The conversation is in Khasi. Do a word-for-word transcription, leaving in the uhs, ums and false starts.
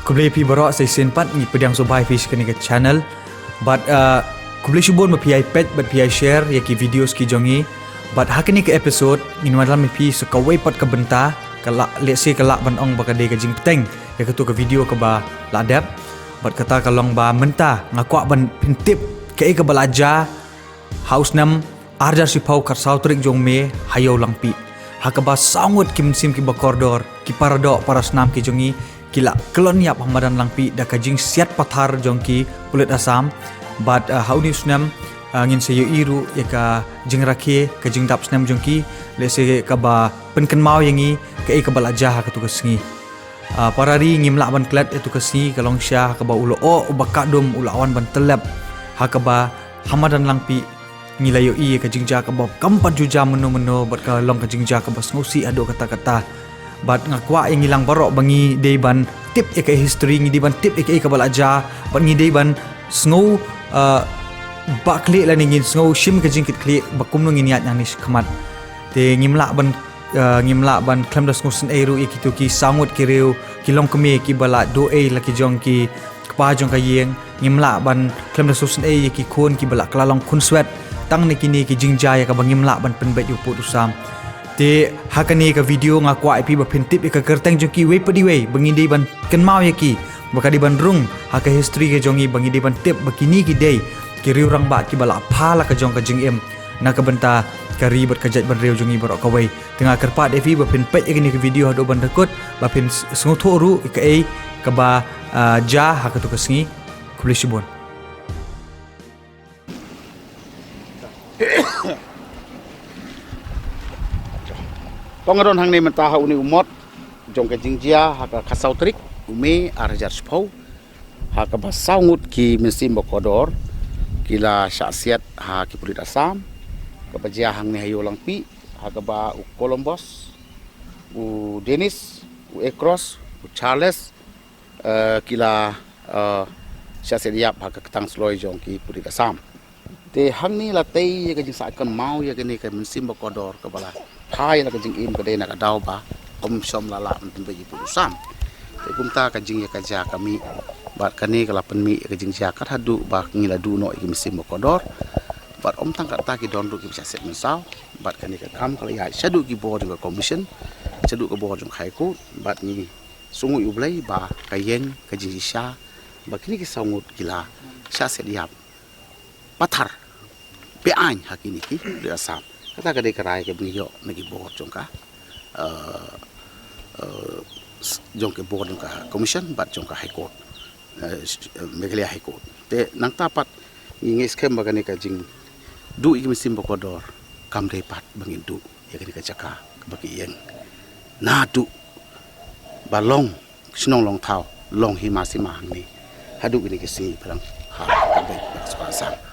Khublei phi baroh, sa shisien pat ngi pdiang sngewbha ïa phi sha kane ka channel. Bad, uh, khublei shibun ba phi ïa peit bad phi ïa share ïa ki videos ki jong ngi. Bad ha kane ka episode ngin wanlam ïa phi sa kawei pat ka bynta, ka la, lehse ka lah ban ong ba ka dei ka jingpyrshang ïa katu ka video kaba la dep. Bad kata ka long ba mynta nga kwah ban pyntip kaei kaba la jia ha u snem ar hajar shiphew khatsaw tarik jong May ha Ïew Langpih, ha kaba saw ngut ki mynsiem kiba kordor, ki paradoh parasnam ki jong ngi, ki la kyllon ïap ha madan Langpih da ka jingsiat pathar jong ki pulit Assam. Bad, uh, ha une u snem, uh, ngin sa ïohi ruh ïa ka jingrakhe, ka jingdap snem jong ki, lehse kaba pynkynmaw ïa ngi kaei kaba la jia ha katu ka sngi. Uh, para ri, ngim lah ban klet ïa katu ka sngi, ka long shisha ha kaba u lyoh uba khatduh u la wan ban tyllep, ha kaba ha madan Langpih ngi la ïohi ïa ka jingjia kaba kam pat ju jia mynno mynno, bad ka long ka jingjia kaba sngewsih haduh katta katta. Bad nga kwah ïa ngi lang baroh ba ngi dei ban tip ïa ka history, ngi dei ban tip ïa kaei kaba la jia, bad ngi dei ban sngew, uh, ba khlieh lane ngin sngew shim ka jingkitkhlieh ba kumno ngin ïaid nangne shakhmat. Te ngim lah ban, uh, ngim lah ban khlem da sngewsynei ruh ïa kito ki saw ngut ki riew ki longkmie kiba la duh ei la ki jong ki kpa jong ka ïing. Ngim lah ban khlem da sngewsynei ïa ki khun kiba la kylla long khun swet tang na kine ki jingjia ïa kaba ngim lah ban pynbeit u pud u sam. Te ha kane ka video nga kwah ïa phi ba phin tip ïa ka kyrteng jong kiwei pa kiwei ba ngi dei ban kynmaw ïa ki, ba ka dei ban rung ha ka history ka jong ngi, ba ngi dei ban tip ba kine ki dei ki riew rangbah kiba la pha la ka jong ka jingim na ka bynta ka ri bad ka jaitbynriew jong ngi baroh kawei. Te nga kyrpad ïa phi ba phin peit ïa kane ka video haduh ban da kut, ba phin s-, sngewthuh ruh ïa kaei kaba, ah, jia ha katu ka sngi. Khublei shibun. To nga don hangne mynta ha une u mot jong ka jingjia ha ka khatsaw tarik u May ar hajar shiphew, ha kaba saw ngut ki mynsiem ba kordor ki la shah siat ha ki pulit Assam, kaba jia hangne ha Ïew Langpih, ha kaba u Columbus, u Dennis, u Ekros, u Charles, eh, ki la, eh, shah siat ïap ha ka ktang sloi jong ki pulit Assam. Te hangne la tei ïa ka jingsah kynmaw ïa kane ka mynsiem ba kordor kaba la pha ïa la ka jingim ka dei na ka daw ba ym shym la lah ban pynbeit ïa u pud u sam. Te kumta ka jingïakajia ka mih, bad kane ka la pynmih ïa ka jingjia kat haduh ba ngi la duh noh ïa ki mynsiem ba kordor. Bad ym tang katta, ki don ruh kiba shah siat mynsaw. Bad kane ka kam ka la ïaid shaduh ki bor jong ka commission, shaduh ka bor jong ka High Court. Bad ngi sngewnguh ïa U Blei ba ka ïeng ka jingshisha ba kine ki saw ngut ki la shah siat ïap pathar, beaiñ ha kine ki pulit Assam. Kata ka dei ka rai kaba ngi ïoh na ki bor jong ka, eh, eh, s-, jong ki bor jong ka commission bad jong ka High Court, eh, s-, eh, Meghalaya High Court. Te nangta pat ngi ngeit skhem ba kane ka jingduh ïa ki mynsiem ba kordor kam dei pat ba ngin duh ïa kane ka jaka ba ki ïeng. Naduh ba long shnong long thaw, long hima sima hangne, haduh kine ki sngi ba dang ha ka beit ba ka sngewsih.